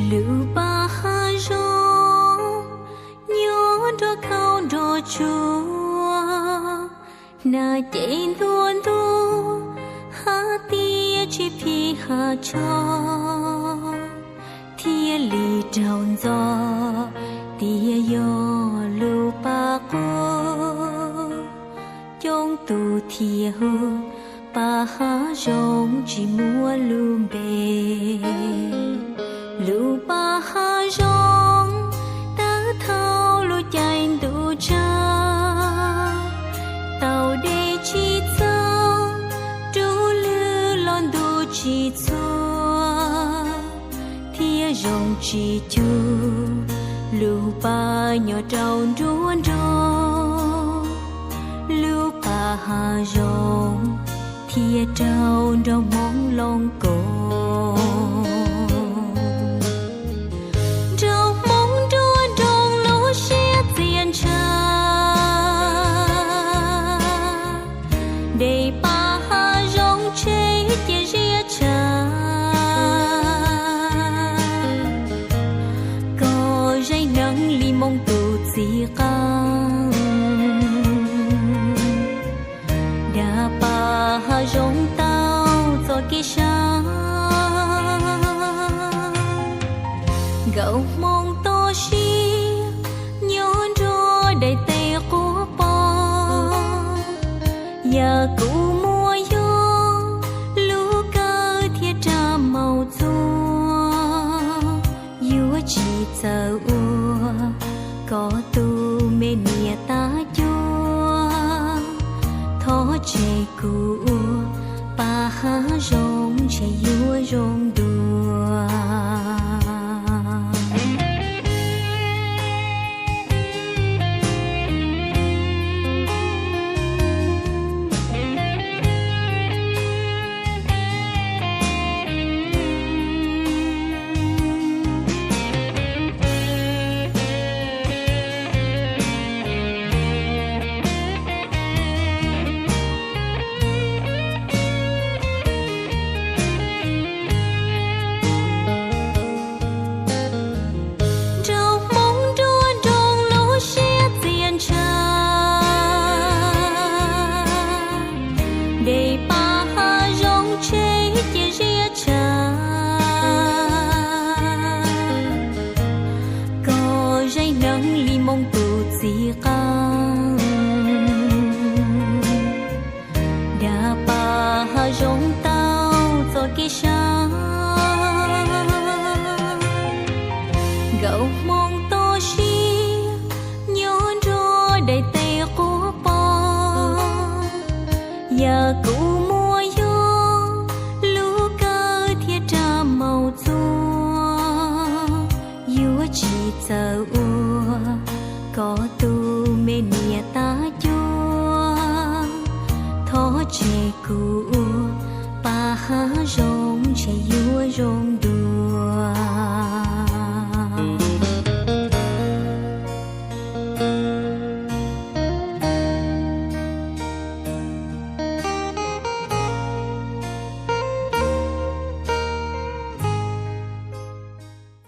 Lub pas hav zoov nyob nrog khaub nrog tsuag, hnav cev ntuag ntuag, hav tiaj tsis phim hav tshoob, thiaj li raug ntxo tias yog lub pas quag. Coob tus thiaj hu pas hav zoov tsis muaj lub npe. Lub pas hav zoov tawg thaum lub caij ntuj tsaus, taug dej tsis txog, rub lwg los ntuj tsis txhua, thiaj zoo tsis cuag lub pas nyob rau nruab nrog. Lub pas hav zoov thiaj raug nraug hmoob looj koos, nraug hmoob nruab nroog lub siab txias ntshav. Dej pas hav zoov tshem cia ziab tshav, koj zeem hneev li Hmoob tus txiv qeej. Dag pas hav zoov tau txoj kev sab, nkawd hmoov toj siab nyob nrog daim teb quaj poob. Yam kuv muaj yog lub kawg thiab rab maum txuas, yuav tsis txawj ua koj tus me niam tab cuab. Thov tseg kuv ua pas hav zoov ntshe yuav zoo dua. Nraug hmoob nruab nroog lub siab txias ntshav, dej pas hav zoov tshem cia ziab tshav, koj zeem hneev li Hmoob tus txiv qeej. Dag pas hav zoov tau txoj kev sab, nkawd hmoov